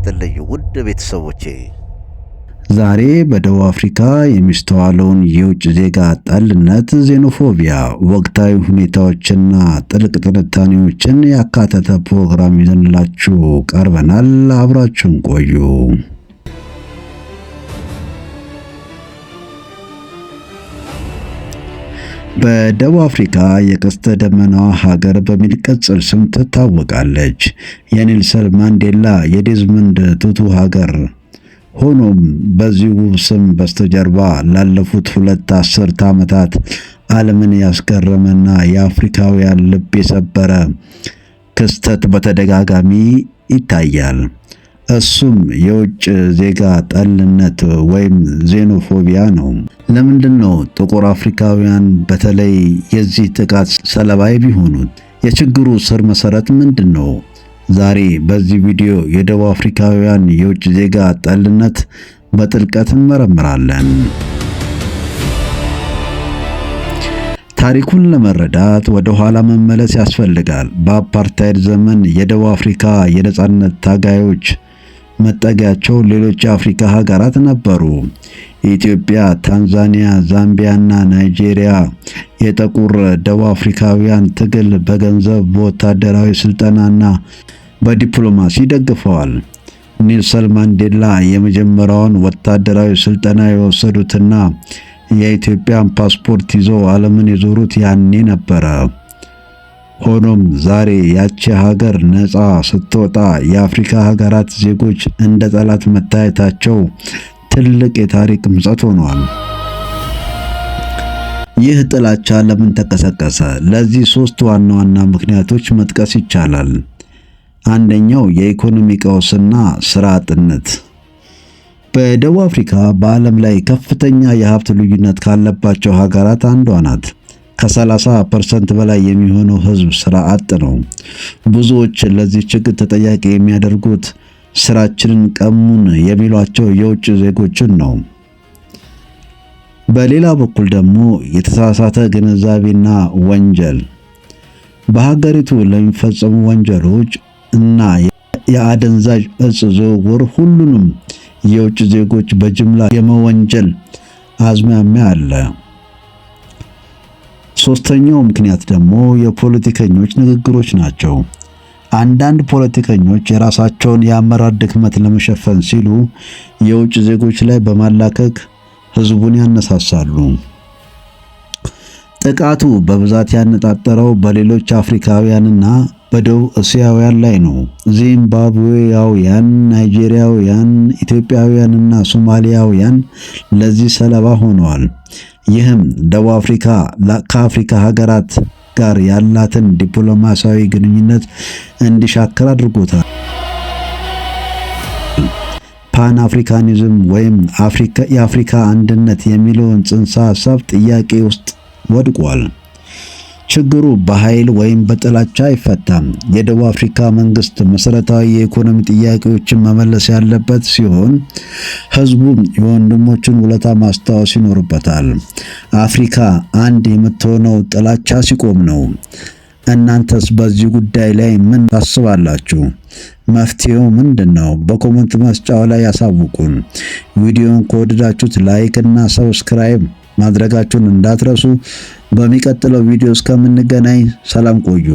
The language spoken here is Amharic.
ይስጥልኝ ውድ ቤተሰቦቼ። ዛሬ በደቡብ አፍሪካ የሚስተዋለውን የውጭ ዜጋ ጠልነት xenophobia፣ ወቅታዊ ሁኔታዎችና ጥልቅ ትንታኔዎችን ያካተተ ፕሮግራም ይዘንላችሁ ቀርበናል። አብራችሁን ቆዩ። በደቡብ አፍሪካ የቀስተ ደመናዋ ሀገር በሚል ቅጽል ስም ትታወቃለች። የኔልሰን ማንዴላ፣ የዴዝመንድ ቱቱ ሀገር። ሆኖም በዚህ ውብ ስም በስተጀርባ ላለፉት 2 አስርት ዓመታት ዓለምን ያስገረመና የአፍሪካውያን ልብ የሰበረ ክስተት በተደጋጋሚ ይታያል። እሱም የውጭ ዜጋ ጠልነት ወይም xenophobia ነው። ለምንድን ነው ጥቁር አፍሪካውያን በተለይ የዚህ ጥቃት ሰለባ የሚሆኑት? የችግሩ ስር መሰረት ምንድን ነው? ዛሬ በዚህ ቪዲዮ የደቡብ አፍሪካውያን የውጭ ዜጋ ጠልነት በጥልቀት እንመረምራለን። ታሪኩን ለመረዳት ወደ ኋላ መመለስ ያስፈልጋል። በአፓርታይድ ዘመን የደቡብ አፍሪካ የነጻነት ታጋዮች መጠጊያቸው ሌሎች የአፍሪካ ሀገራት ነበሩ። ኢትዮጵያ፣ ታንዛኒያ፣ ዛምቢያ እና ናይጄሪያ የጥቁር ደቡብ አፍሪካውያን ትግል በገንዘብ፣ በወታደራዊ ስልጠናና በዲፕሎማሲ ደግፈዋል። ኔልሰን ማንዴላ የመጀመሪያውን ወታደራዊ ስልጠና የወሰዱትና የኢትዮጵያን ፓስፖርት ይዘው ዓለምን የዞሩት ያኔ ነበረ። ሆኖም ዛሬ ያቺ ሀገር ነፃ ስትወጣ የአፍሪካ ሀገራት ዜጎች እንደ ጠላት መታየታቸው ትልቅ የታሪክ ምጸት ሆኗል። ይህ ጥላቻ ለምን ተቀሰቀሰ? ለዚህ ሶስት ዋና ዋና ምክንያቶች መጥቀስ ይቻላል። አንደኛው የኢኮኖሚ ቀውስና ስራ አጥነት። በደቡብ አፍሪካ በዓለም ላይ ከፍተኛ የሀብት ልዩነት ካለባቸው ሀገራት አንዷ ናት። ከ30% በላይ የሚሆነው ሕዝብ ስራ አጥ ነው። ብዙዎች ለዚህ ችግር ተጠያቂ የሚያደርጉት ስራችንን ቀሙን የሚሏቸው የውጭ ዜጎችን ነው። በሌላ በኩል ደግሞ የተሳሳተ ግንዛቤና ወንጀል፣ በሀገሪቱ ለሚፈጸሙ ወንጀሎች እና የአደንዛዥ እጽ ዝውውር ሁሉንም የውጭ ዜጎች በጅምላ የመወንጀል አዝማሚያ አለ። ሶስተኛው ምክንያት ደግሞ የፖለቲከኞች ንግግሮች ናቸው። አንዳንድ ፖለቲከኞች የራሳቸውን የአመራር ድክመት ለመሸፈን ሲሉ የውጭ ዜጎች ላይ በማላከክ ህዝቡን ያነሳሳሉ። ጥቃቱ በብዛት ያነጣጠረው በሌሎች አፍሪካውያንና በደቡብ እስያውያን ላይ ነው። ዚምባብዌያውያን፣ ናይጄሪያውያን፣ ኢትዮጵያውያንና ሶማሊያውያን ለዚህ ሰለባ ሆነዋል። ይህም ደቡብ አፍሪካ ከአፍሪካ ሀገራት ጋር ያላትን ዲፕሎማሲያዊ ግንኙነት እንዲሻክር አድርጎታል። ፓን አፍሪካኒዝም ወይም የአፍሪካ አንድነት የሚለውን ጽንሰ ሀሳብ ጥያቄ ውስጥ ወድቋል። ችግሩ በኃይል ወይም በጥላቻ አይፈታም። የደቡብ አፍሪካ መንግስት መሰረታዊ የኢኮኖሚ ጥያቄዎችን መመለስ ያለበት ሲሆን ህዝቡም የወንድሞቹን ውለታ ማስታወስ ይኖርበታል። አፍሪካ አንድ የምትሆነው ጥላቻ ሲቆም ነው። እናንተስ በዚህ ጉዳይ ላይ ምን ታስባላችሁ? መፍትሄው ምንድን ነው? በ comment መስጫው ላይ ያሳውቁን። ቪዲዮን ከወደዳችሁት like እና subscribe ማድረጋችሁን እንዳትረሱ። በሚቀጥለው ቪዲዮ እስከምንገናኝ ሰላም ቆዩ።